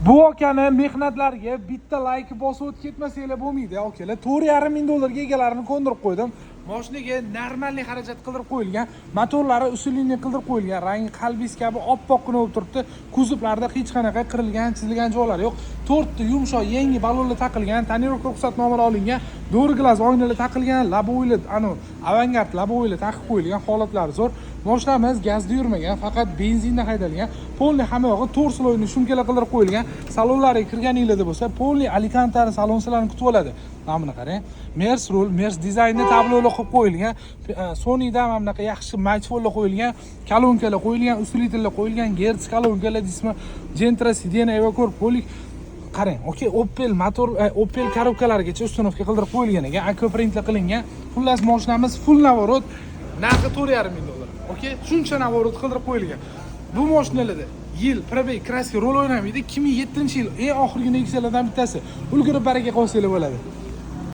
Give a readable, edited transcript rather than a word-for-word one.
Bu akani mehnatlariga bitta layk bosib o'tib ketmasanglar bo'lmaydi, akalar. 4,5 ming dollarga egalarini ko'ndirib qo'ydim. Moshinaga нормальный xarajat qildirib qo'yilgan, motorlari усиленный qildirib qo'yilgan, rangi qalbis kabi oppoqqina bo'lib turibdi. Kuzovlarda hech qanaqa qirilgan, chizilgan joylari yo'q. To'rtta yumshoq yangi ballonlar taqilgan, тонировка ruxsatnomalar olingan, Gorglas oynalar taqilgan, лобовой lar, anu Avangard лобовой lar taqib qo'yilgan, holatlari zo'r. Moshinamiz gazda yurmagan, faqat benzinda haydalgan. Полный hamma yog'i to'rt слойli шумка lar qildirib qo'yilgan. Salonlariga kirganinglarda bo'lsa, полный Alcantara salon sizlarni kutib oladi. Mana buni qarang. Mers rul, Mers dizaynda tablolar qilib qo'yilgan. Sonyda mana bunaqa yaxshi magnetofonlar qo'yilgan, kolonkalar qo'yilgan, усилитель lar qo'yilgan, Gertz kolonkalar deysizmi, Gentra сиденье ko'rib qo'ydik. Qarang, okey, Opel motor, Opel korobkalarigacha установка qildirib qo'yilgan ekan, аквапринт lar qilingan. Xullas, mashinamiz full наворот, narxi 4,5 ming dollar. Okey, shuncha наворот qildirib qo'yilgan. Bu mashinalarda yil, пробег, краска rol o'ynamaydi. 2007-yil eng oxirgi Nexia'lardan bittasi. Ulgurib baraka qolsanglar bo'ladi.